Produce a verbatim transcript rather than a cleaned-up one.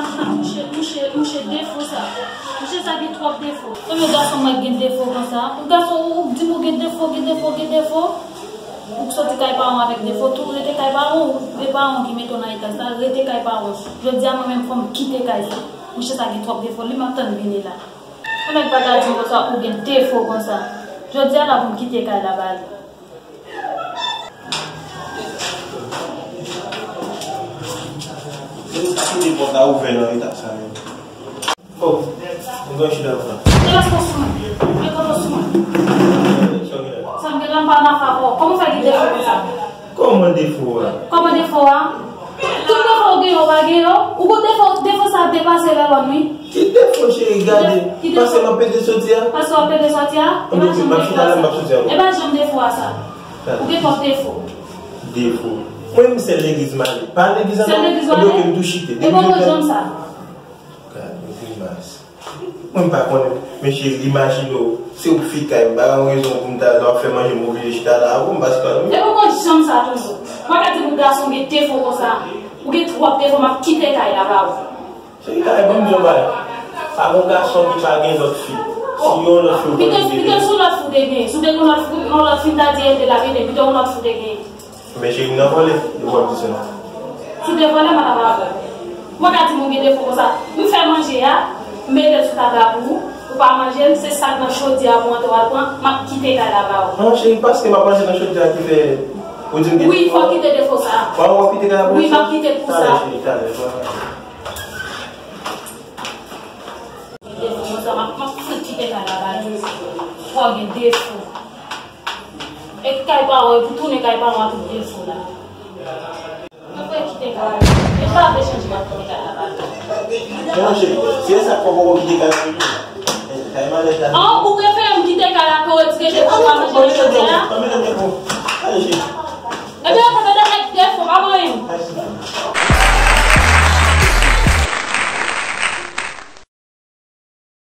Mouche, mouche, mouche defo sa. Mouche sa gen twòp defo. Konbyen gason mwen gen defo konsa? Yon gason ou, ou di m ou gen defo, gen defo, gen defo. Ou soti kay paran w avèk defo, tou rete kay paran w, se paran w ki mete w nan eta sa, rete kay paran w. Jodi a mwen menm fò m kite kay sa. Mouche sa gen twòp defo, li m ap tann vini la. Yon nèg pa ka di m konsa ou gen defo konsa. Jodi a la pou m kite kay la ba li. Kite pòt la ouvè nan eta sa menm. Oh, mwen gen chita konsa. Te lòs pòs mwen. Mwen gen pòs mwen. Sa w gen la? Sa m gen la m pa nan favò. Kòman w fè gen defo konsa? Kòman defo a? Kòman defo a? Tout defo w gen yo, w pa gen yo. Ou gon defo, defo sa depase lè lòn wi. Ki defo cheri, gade. Ki defo? Paske m ap pete soti a. Paske w ap pete soti a? E pa janm defo a sa. E pa janm defo a sa. Ou gen twòp defo. Defo. Mwen menm sèl legliz m ale. Pa legliz an non. Sèl legliz w ale? Ebyen m tou chite. E bon, bon janm sa. Gade yon grimas. Mwen m pa konnen. Men cheri, imajine w, se ou k fi kay, m pa gen rezon pou m ta la w ap fè manje, m oblije chita la avè w, m pa se pa nou. E ou konn janm sa toujou. Mwen ka di pou gason gen defo konsa. Ou gen twòp defo, m ap kite kay la ba ou. Cheri, kay, ban m di yon bagay. Pa gen gason ki pa gen lòt fi. Si yon lòt fi ou konnen ki te gen. Pito, pito sou lòt fi w te gen. Si w te gen lòt fi, yon lòt fi m ta di e l te la vini, pito yon lòt fi w te gen. Men cheri, m nan vòlè, e w ap di sa. Si w te vòlè, m ap avè w. Mwen ka di m ou gen defo konsa. M fè manje a, m mete l sou tab la pou ou, ou pa manje l, se sa k nan chodyè a pou antre w al pran, m ap kite kay la ba ou. Non, cheri, paske m ap manje nan chodyè a ki fè ou di m gen defo? Wi, fò w kite defo sa. Bon, w ap kite kay la pou ou? Wi, m ap kite l pou sa. Talè, cheri, talè. Defo konsa, m ap, m ap fout kite kay la ba li. Fò w gen defo. E kay pa w, epi tounen kay pa w ak tout defo la. Mwen fè kite kay la. E pa vle chanje m ap kite kay la ba li. Non, cheri, si e sa k fè w poko kite kay la pou mwen. Kay malèt la. An, ou prefere m kite kay la ke w retire defo w pa manje nan chodyè a?